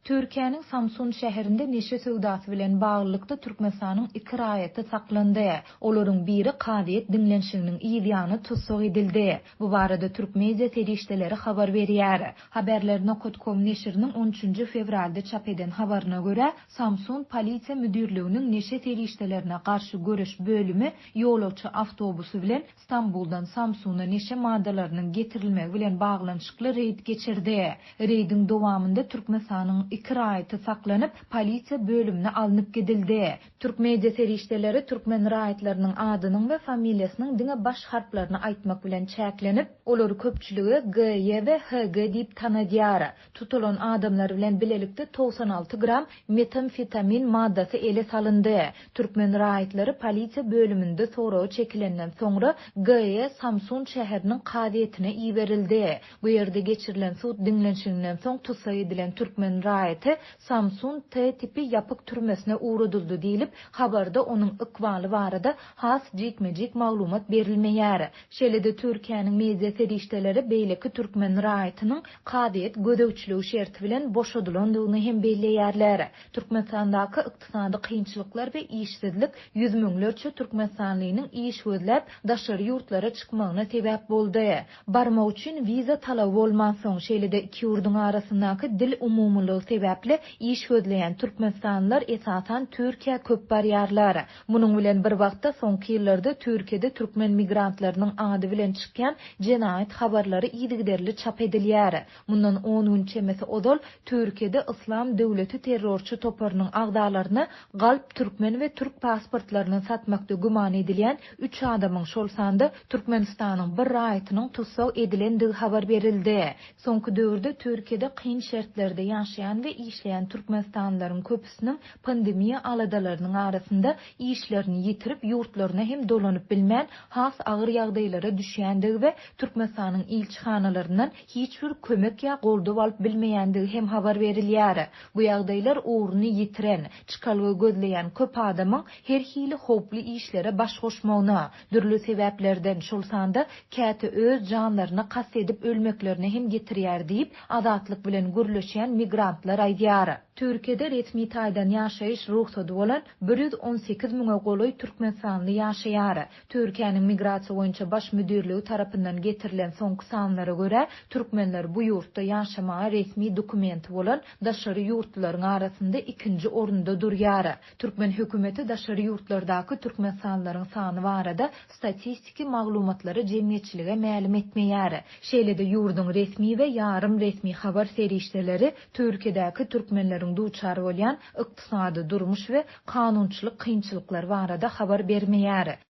Türkiýäniň Samsun şäherinde neşe söwdasy bilen baglylykda Türkmenistanyň iki raýaty saklandy. Olaryň biri kazyýet diňlenişiginiň yzýany tussag edildi. Bu barada türk media serişdeleri habar berýär. Haberler nokat kom neşiriniň on üçünji fewralda çap eden habaryna görä, Samsun polisiýa müdirliginiň neşe serişdelerine garşy göreş bölümi ýolagçy awtobusy bilen Stambuldan Samsuna neşe maddalarynyň getirilmegi bilen baglanyşykly reýd geçirdi. Reýdiň dowamynda Türkmenistanyň iki raýaty saklanyp, polisiýa bölümine alnyp gidildi. Türk media serişdeleri türkmen raýatlarynyň adynyň we familiýasynyň diňe baş harplaryny aýtmak bilen çäklenip, olary köpçülige GY we HG diýip tanadýar. Tutulan adamlar bilen bilelikde 96 gram metamfetamin maddasy ele salyndy. Türkmen raýatlary polisiýa bölüminde soraga çekilenden soňra GE. Samsun şäheriniň kazyýetine iberildi. Bu ýerde geçirilen sud diňlenişiginden soň tussag edilen türkmen raýaty Samsun T tipi ýapyk türmesine ugradyldy diýlip, habarda onuň ykbaly barada has jikme-jik maglumat berilmeýär. Şeýle-de Türkiýäniň media serişdeleri beýleki türkmen raýatynyň kazyýet gözegçiligi şerti bilen boşadylandygyny hem belleýärler. Türkmenistandaky ykdysady kynçylyklar we işsizlik ýüz müňlerçe türkmenistanlynyň iş gözläp, daşary ýurtlara çykmagyna sebäp boldy. Barmak üçin wiza talaby bolmansoň, şeýle-de iki ýurduň arasyndaky dil umumylygy sebäpli iş gözleýän türkmenistanlylar esasan Türkiýä köp barýarlar. Munuň bilen bir wagtda, soňky ýyllarda Türkiýede türkmen migrantlarynyň ady bilen çykýan jenaýat habarlary yzygiderli çap edilýär. Mundan on gün çemesi ozal Türkiýede Yslam döwleti terrorçy toparynyň agzalaryna galp türkmen we türk pasportlaryny satmakda güman edilýän üç adamyň, şol sanda Türkmenistanyň bir raýatynyň tussag edilendigi habar berildi. Soňky döwürde Türkiýede kyn şertlerde ýaşaýan we işleýän türkmenistanlylaryň köpüsiniň pandemiýa aladalarynyň arasynda işlerini ýitirip, ýurtlaryna hem dolanyp bilmän, has agyr ýagdaýlara düşýändigi we Türkmenistanyň ilçihanalaryndan hiç bir kömek ýa goldaw alyp bilmeýändigi hem habar berilýär. Bu ýagdaýlar ugruny ýitiren, çykalga gözleýän köp adamyň her hili howply işlere baş goşmagyna, dürli sebäplerden, şol sanda käte öz janlaryna kast edip ölmeklerine hem getirýär diýip, Azatlyk bilen gürleşýän migrantlar aýdýar. Türkiýede resmi taýdan ýaşaýyş rugsady bolan 118 müňe golaý türkmenistanly ýaşaýar. Türkiýäniň Migrasiýa boýunça baş müdirligi tarapyndan getirilen soňky sanlara görä, türkmenler bu ýurtda ýaşamaga resmi dokumenti bolan daşary ýurtlularyň arasynda ikinji orunda durýar. Türkmen hökümeti daşary ýurtlardaky türkmenistanlylaryň sany barada statistiki maglumatlary jemgyýetçilige mälim etmeýär. Şeýle-de ýurduň resmi we ýarym resmi habar serişdeleri Türkiýedäki türkmenleriň duçar bolýan ykdysady, durmuş we kanunçylyk kynçylyklary barada habar bermeýär.